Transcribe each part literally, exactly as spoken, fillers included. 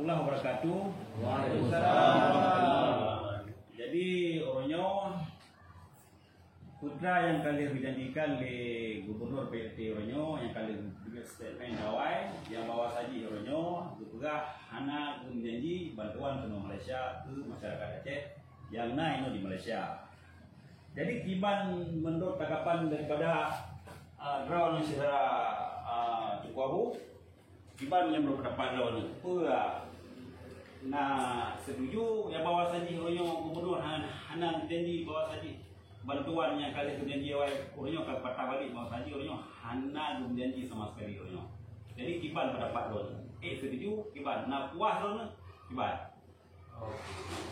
Warahmatullahi wabarakatuh. Waalaikumsalam. Jadi, uroe nyoe, peue nyang ka lheueh geujanjikan lé Gubernur P R T uroe nyoe, nyang ka lheueh geupeugah statement awai, nyang bahwa saji uroe nyoe geupeugah hana geumeujanji bantuan keunoe Malaysia keu masyarakat Aceh nyang na inoe di Malaysia. Jadi, kiban menurut tanggapan daripada, ah, droeneuh syedara, ah, Teungku Abu, kiban nyang meunurot pendapat droeneuh, peue na setuju nyang bahwa saji uroe nyoe gubernur han-, hana janji bahwa saji bantuan nyang ka lheueh geujanji awai uroe nyoe ka patah balik bahwa saji uroe nyoe hana geujanji sama sekali uroe nyoe. Jadi, kiban pendapat droeneuh? Eh, setuju, kiban? Na puas droeneuh? Kiban? Oke,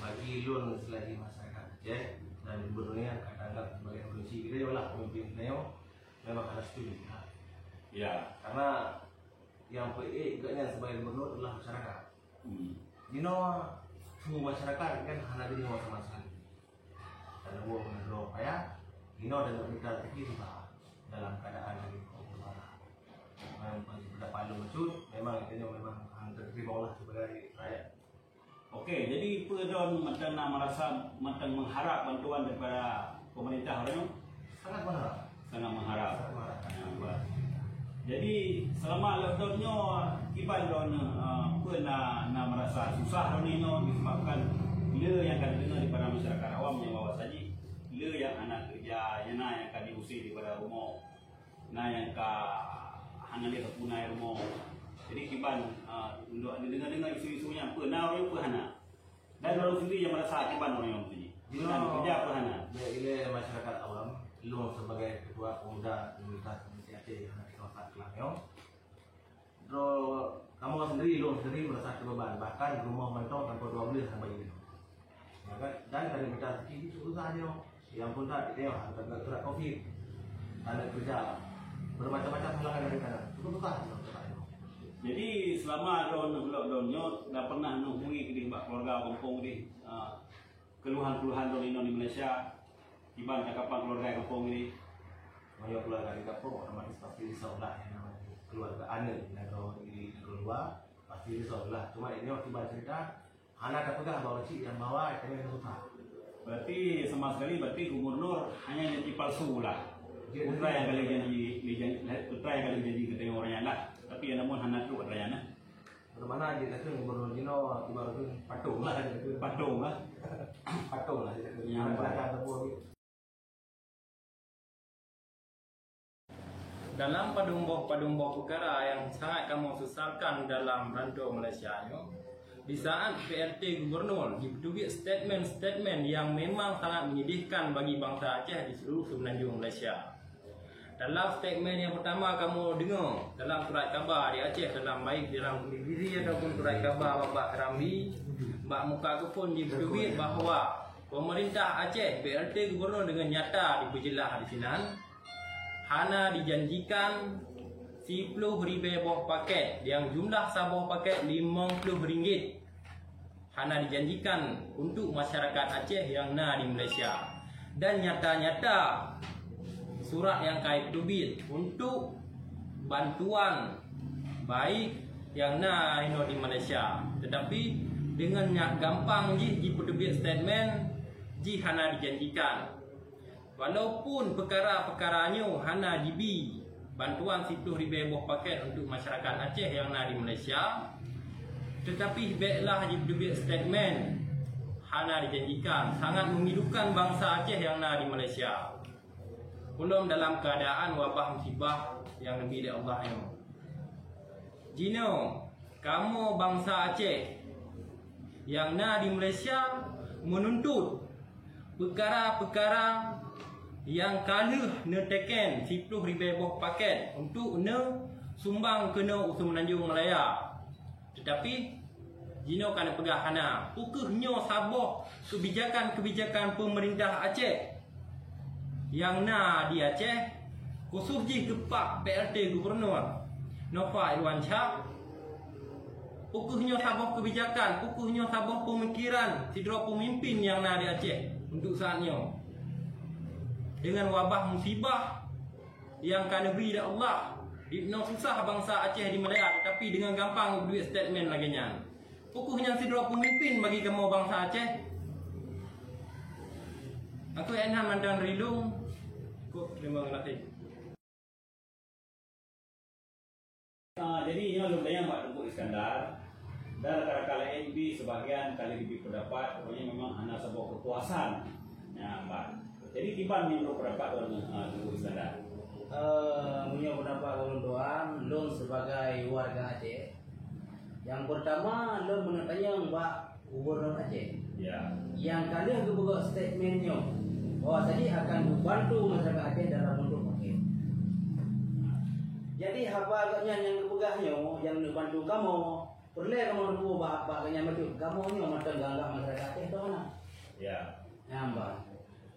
bagi lôn selaku masyarakat Aceh dan gubernur nyan ka tanggap sebagai polisi, kita yolah pemimpin kita nyoe memang harus setuju, ha. Ya. Karena yang peuék gobnyan sebagai gubernur adalah masyarakat. Hmm. Jinoe su masyarakat kan hana jinoe sama sekali. Dan Allah menegur payah, jinoe dan minta rezeki susah dalam keadaan lagi keumarah. Memang pendapat lôn bacut, memang kita nyoe memang hana terima Allah sebagai rakyat. Oke, jadi peue droeneuh mantong na merasa mantong mengharap bantuan daripada pemerintah uroe nyoe? Sangat mengharap. Sangat mengharap. Sangat mengharap. Ya, baik. Jadi, selama lockdown nyoe, kiban droeneuh, eh, peue na, na merasa susah droeneuh nyoe disebabkan le nyang ka dideungoe daripada masyarakat awam nyang bahwa saji le nyang hana keureuja, nyang na nyang ka diusé daripada rumoh. Na nyang ka hana lé sapeue na rumoh. Jadi kiban, ah, untuk neudeungoe-deungoe isu-isu nyan, peue na ureueng peue hana. Dan ureueng sendiri nyang merasa kiban ureueng nyoe sendiri. Jinoe, na keureuja peue hana. Bèk ilèe masyarakat awam, lôn sebagai ketua pemuda komunitas Indonesia Aceh hana di kawasan Kelang nyoe. Droe kamoe sendiri, lôn sendiri merasa teubeuban, bahkan rumoh mantong sampoe dua buleuen hana bayeue. Ya kan? Dan kami minta rezeki susah nyoe. Yang pun tak, kita yang tak surat covid. Ada kerja. Bermacam-macam halangan dari sana. Cukup susah nyoe, susah nyoe. Jadi, selama droeneuh lockdown nyoe, dah pernah neuhubungi keudeh bak keluarga kampung keudeh, ah, keluhan-keluhan droeneuh inong di Malaysia, kiban tanggapan keluarga kampung ini? Meunyoe keluarga di kampung, otomatis pasti risau lah, yang namanya keluarga aneuk nanggroe di nanggroe luwa, pasti risau lah. Cuma ini kiban cerita, hana tapeugah bahwa cit nyang bahwa kami ada susah. Berarti sama sekali, berarti Gubernur hanya janji palsu lah. Putra yang kali janji, janji, putra yang kali janji katanya orang nyan lah. Tapi yang namun hana trok katanya nah. Bagaimana jih takheun gubernur jinoe, ibarat kheun patong lah jih takheun. Patong lah. Patong lah jih takheun. Ya, hana kelakar sapeue. Dalam padum boh-padum boh peukara nyang sangat kamoe sesalkan dalam rantau Malaysia nyoe, di saat P R T Gubernur jipeuteubiet statement-statement nyang memang sangat menyedihkan bagi bansa Aceh di seluruh semenanjung Malaysia. Dalam statement nyang pertama kamoe deungoe dalam surat kaba di Aceh, dalam baik dalam televisi ataupun surat kaba bak Serambi, bak muka telepon jipeuteubiet bahwa pemerintah Aceh, P R T Gubernur dengan nyata dipeujeulaih di sinan, hana dijanjikan siploh ribèe boh paket, nyang jumlah saboh paket limong ploh ringgit. Hana dijanjikan untuk masyarakat Aceh nyang na di Malaysia. Dan nyata-nyata surat nyang ka jiteubiet untuk bantuan baik nyang na inoe di Malaysia. Tetapi dengan nyak gampang jih jipeuteubiet statement, jih hana dijanjikan. Walaupun peukara-peukara nyoe hana jibi bantuan siploh ribèe boh paket untuk masyarakat Aceh nyang na di Malaysia, tetapi bèklah jiteubiet statement hana dijanjikan, sangat memilukan bansa Aceh nyang na di Malaysia. Ulôn dalam keuadaan wabah musibah nyang neubi lé Allah nyoe. Jinoe, kamoe bansa Aceh nyang na di Malaysia meununtut peukara-peukara nyang ka lheueh neuteken siploh ribèe boh paket untuk neusumbang keunoe u Semenanjung Malaya. Teutapi, jinoe ka neupeugah hana. Peu kheueh nyoe saboh keubijakan-keubijakan peumeurintah Aceh nyang na di Aceh, khusos jih keu Pak P R T Gubernur Nova Irwansyah? Peu kheueh nyoe saboh keubijakan, peu kheueh nyoe saboh peumikiran sidroe peumimpin nyang na di Aceh untuk saat nyoe? Deungon wabah musibah nyang ka neubri lé Allah, dinoe susah bansa Aceh di Malaya, teutapi deungon gampang duek statement lagèe nyan. Peu kheueh nyan sidroe peumimpin bagi kamoe bansa Aceh. Aku Enhan Mandan Rilung, kok terima kasih. Ah, jadi nyoe lôn tanyong bak Teungku Iskandar, dan rakan-rakan laén pih sebagian ka lheueh geubri pendapat, rupanya memang hana saboh kepuasan. Nyan, Bang. Jadi kiban menurut pendapat lôn, ah, Teungku Iskandar. Eh, meunyoe pendapat lôn tuan, lôn sebagai warga Aceh, yang pertama lôn meuneuh tanyong bak Gubernur Aceh. Ya. Nyang ka lheueh geupeugah statement nyoe bahwa saji akan geubantu masyarakat Aceh dalam bentuk paket. Jadi haba gobnyan nyang geupeugah nyoe nyang neubantu kamoe, peureulée kamoe teupeue bak, bak gobnyan bacut kamoe nyoe mantong geuanggap masyarakat Aceh tu hana. Ya. Nyan, Bang.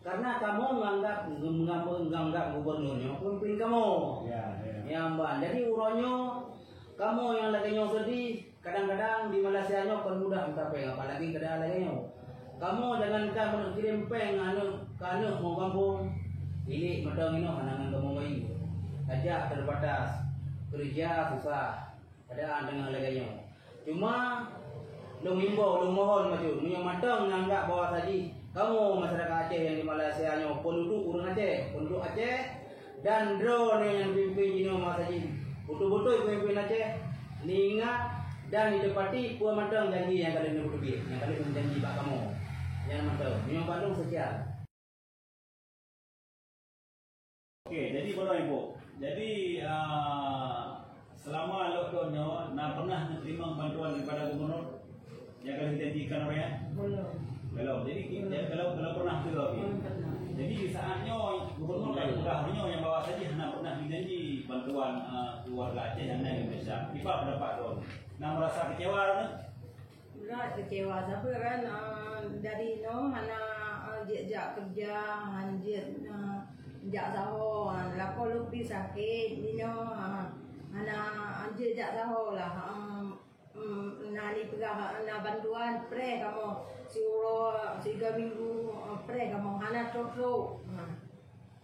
Karena kamoe nganggap, nganggap, nganggap gubernur nyoe pemimpin kamoe. Ya, ya. Nyan, Bang. Jadi uroe nyoe kamoe nyang lagée nyoe sedih, kadang-kadang di Malaysia nyoe kon mudah meutapéng, apalagi keadaan lagée nyoe. Kamoe jangankan meuneuh kirém péng aneuk, keu aneuk mau gampông, tilik mantong inoe hana ngon kamoe bayeue. Tajak terbatas, keureuja susah, keadaan teungoh lagée nyoe. Cuma lôn imbau, lôn mohon bacut, meunyoe mantong nganggap bahwa saji kamoe masyarakat Aceh nyang di Malaysia nyoe, penduduk ureuëng Aceh, penduduk Aceh, dan droeneuh nyang pimpin jinoe masa jih, beutôi-beutôi pemimpin Aceh, neuingat dan neutepati peue mantong janji nyang ka lheueh neupeuteubiet, nyang ka lheueh neujanji bak kamoe. Nyan mantong, meunyoe bak lôn seukian. Oke, jadi, Bapak Ibu, jadi, ah, selama lockdown nyoe, na pernah neuteurimong bantuan daripada gubernur? Nyang ka lheueh janjikan awaknyan? Belum. Belum. Jadi, ki-, Belum. ya, kalau, kalau pernah tu, Abi? Belum pernah. Jadi, di saat nyoe, gubernur Belum. dah peugah nyoe nyang bahwa saji hana pernah dijanji bantuan, eh, keluarga Aceh nyang na di Indonesia. Kiban pendapat droe? Na merasa kecewa droe? Berat kecewa, sabab kan, eh, dari nyoe hana, eh, jeuet jak kerja, hana jeuet, eh, jak saho, eh, lakoe lôn pih sakét, di nyoe, eh, hana jeuet jak saho lah, eh, Hmm, na ni peugah, na bantuan, preh kamoe siuroe, siga minggu, eh, preh kamoe, hana trok-trok. Ha.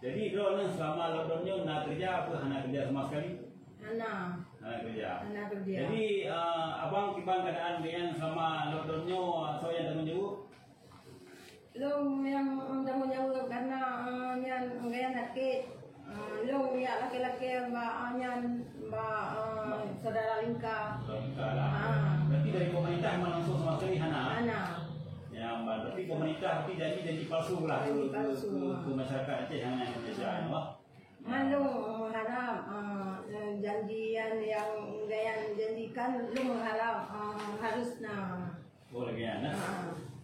Jadi, droeneuh selama lockdown nyoe na kerja apa hana kerja sama sekali? Hana. Hana kerja. Hana kerja. Jadi, eh, abang kiban keadaan dengan selama lockdown nyoe, soe nyang tanggung jawab? Lôn nyang tanggung jaweueb karena, eh, nyan gaya sakét. Eh, lôn jak lakée-lakée bak, eh, nyan bak, eh, saudara lingka. Saudara lingka lah. Ah. Berarti dari pemerintah memang langsung sama sekali hana? Hana. Ya, berarti pemerintah berarti janji-janji palsu lah Janji ke, ke, palsu, ke, ah. ke masyarakat Aceh yang ada di Indonesia ni, wah. Man lôn meuharab, eh, janji nyan nyang gaya janjikan, lôn meuharab, eh, harus na. Oh, lagée nyan, nah. Ha.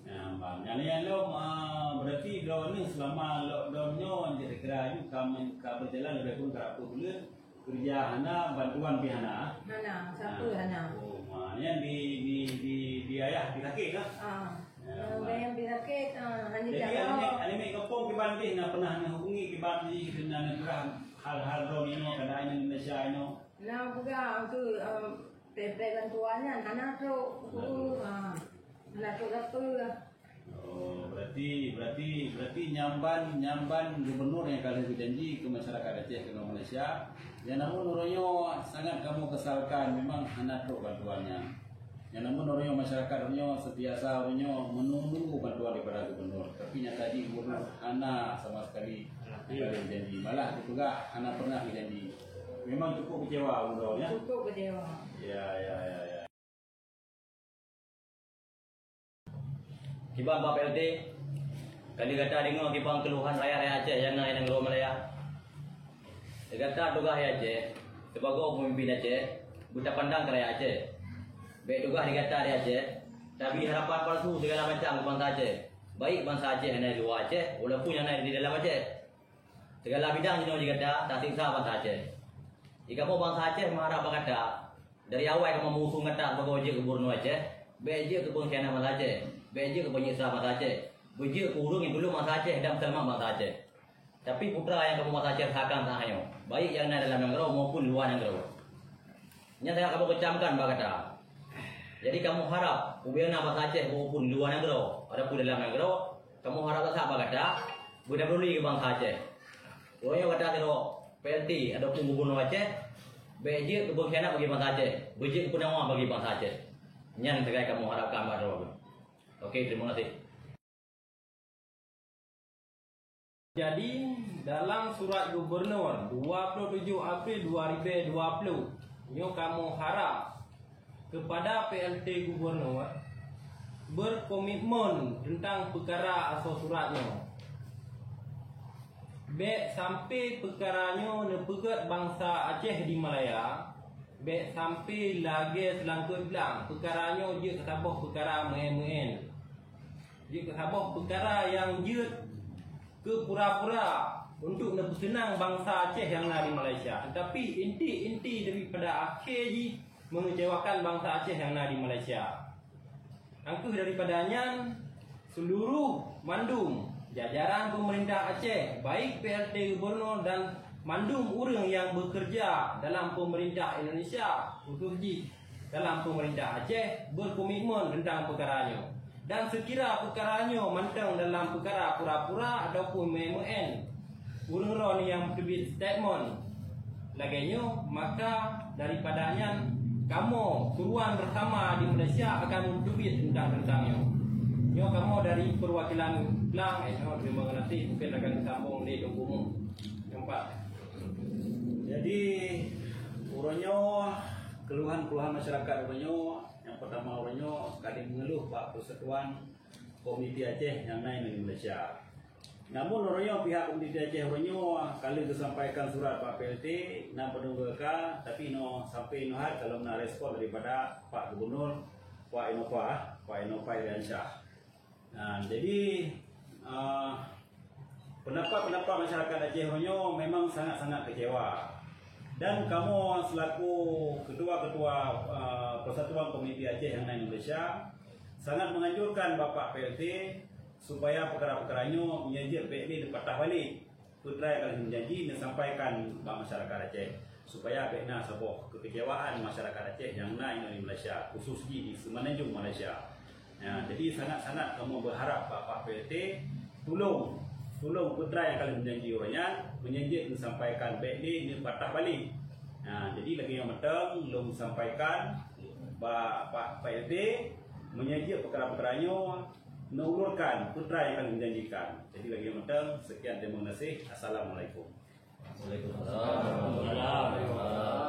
Nah, bang. Nyan, nyan lom, ah, berarti droeneuh selama lockdown nyoe, jadi kira aju ka men-, ka berjalan lebih kurang berapa bulan, kerja hana, bantuan pih hana. Hana, siapa Nah. hana. Oh, ma, nyan di, di, di, di ayah di sakét, nah. Ah. Ya, Yang bang. bayang di sakét, ah, hanya Jadi, jalan. aneuk, aneuk kampung kiban deh, na pernah neuhubungi kiban deh, kena neupeugah hal-hal droeneuh nyoe, keadaan Indonesia nyoe. Nah, peugah tu, em, Pèe-pèe bantuan nyan hana trok. Hana trok. Ha. Hana trok sapeue. Oh, berarti, berarti, berarti nyamban, nyamban gubernur nyang ka lheueh geujanji keu masyarakat Aceh keu Malaysia. Nyang namun uroe nyoe sangat kamoe kesalkan, memang hana trok bantuan nyan. Nyang namun uroe nyoe masyarakat uroe nyoe sentiasa uroe nyoe menunggu bantuan daripada gubernur. Tapi nyata jih gubernur hana sama sekali Hana. nyang ka lheueh geujanji. Malah dipeugah hana pernah geujanji. Memang cukup kecewa, Bang Daud, ya? Cukup kecewa. Ya, ya, ya, ya. Kiban Pak P L T, ka lheueh gata deungoe kiban keuluhan rakyat-rakyat Aceh nyang na i nanggroe Malaya. Gata tugaih di Aceh, sibagoe peumimpin Aceh, beutapandang keu rakyat Aceh. Bèk tugaih di gata di Aceh, tabri harapan palsu sigala macam keu bansa Aceh, baik bansa Aceh nyang na di luwa Aceh, walaupun nyang na di dalam Aceh. Sigala bidang jinoe jih gata tasiksa bansa Aceh. Di kamoe bansa Aceh meuharab bak gata, dari awai kamoe meuusung gata sibagoe jeuet keu gubernur Aceh, bèk jeuet keu peungkhianat bansa Aceh, bèk jeuet keu peunyiksa bansa Aceh, beujeuet keu ureueng nyang tulông bansa Aceh dan peuseulamat bansa Aceh. Tapi putra nyang kamoe bansa Aceh rasakan saat nyoe, baik nyang na dalam nanggroe maupun luwa nanggroe. Nyan sangat kamoe keucamkan bak gata. Jadi kamoe harab, ubena bansa Aceh maupun luwa nanggroe, ataupun dalam nanggroe, kamoe harab that-that bak gata, beudahului keu bansa Aceh. Uroe nyoe gata sidroe P L T ataupun gubernur Aceh, bèk jeuet keu peungkhianat bagi bansa Aceh, beujeuet keu peunawa bagi bansa Aceh. Nyan sagai kamoe harapkan bak droe. Oke, terima kasih. Jadi, dalam surat gubernur dua puluh tujuh April dua ribu dua puluh, nyoe kamoe harap kepada P L T gubernur berkomitmen tentang peukara asoe surat nyoe. Bék sampai peukara nyoe neupeugét bansa Aceh di Malaya, bék sampai lagée seulangkot blang peukara nyoe jeuet keu saboh peukara meuén-meuén. Jeuet keu saboh peukara nyang jeuet keu pura-pura untuk neupeuseunang bansa Aceh nyang na di Malaysia, tetapi inti-inti daripada akhé jih mengecewakan bansa Aceh nyang na di Malaysia. Angkeuh daripada nyan, seluruh mandum jajaran pemerintah Aceh, baik P L T gubernur dan mandum ureuëng nyang bekerja dalam pemerintah Indonesia, khusus jih dalam pemerintah Aceh, berkomitmen tentang peukara nyoe. Dan sekira peukara nyoe mantong dalam peukara pura-pura ataupun meuén-meuén, ureuëng droe nyang teubiet statement lagée nyoe, maka daripada nyan kamoe keruan bersama di Malaysia akan meuteubiet tentang tentang nyoe. Nyoe kamoe dari perwakilan Klang, eh, nyoe terima kasih, mungkin akan disambung di Teungku Mu. Nampak? Jadi, uroe nyoe, keluhan-keluhan masyarakat uroe nyoe, yang pertama uroe nyoe, ka jimengeluh bak persatuan Komiti Aceh nyang na di Malaysia. Namun uroe nyoe pihak Komiti Aceh uroe nyoe ka lheueh geusampaikan surat bak P L T, na peudong geuka, tapi inoe sampai inoe hat ka lom na respon daripada Pak Gubernur, Pak Inopa, Pak Inopa Iriansyah. Nah, jadi, ah, pendapat-pendapat masyarakat Aceh uroe nyoe memang sangat-sangat kecewa. Dan kamoe selaku ketua-ketua, ah, Persatuan Komiti Aceh nyang na Indonesia, sangat menganjurkan Bapak P L T supaya peukara-peukara nyoe meunyoe jeuet bék lé neupatah balek. Peue nyang ka lheueh janji neusampaikan bak masyarakat Aceh, supaya bék na saboh kekecewaan masyarakat Aceh nyang na inoe di Malaysia, khusus jih di Semenanjung Malaysia. Ya, jadi sangat-sangat kamoe berharap Bapak P L T tulong, tulong peue nyang ka lheueh janji uroe nyan, meunyoe jeuet neusampaikan bék lé neupatah balek. Ya, jadi lagée nyang mantong lôn sampaikan bak Pak P L T, meunyoe jeuet peukara-peukara nyoe neuulurkan peue nyang ka lheueh janjikan. Jadi lagée nyang mantong, sekian, terima kasih. Assalamualaikum. Waalaikumsalam.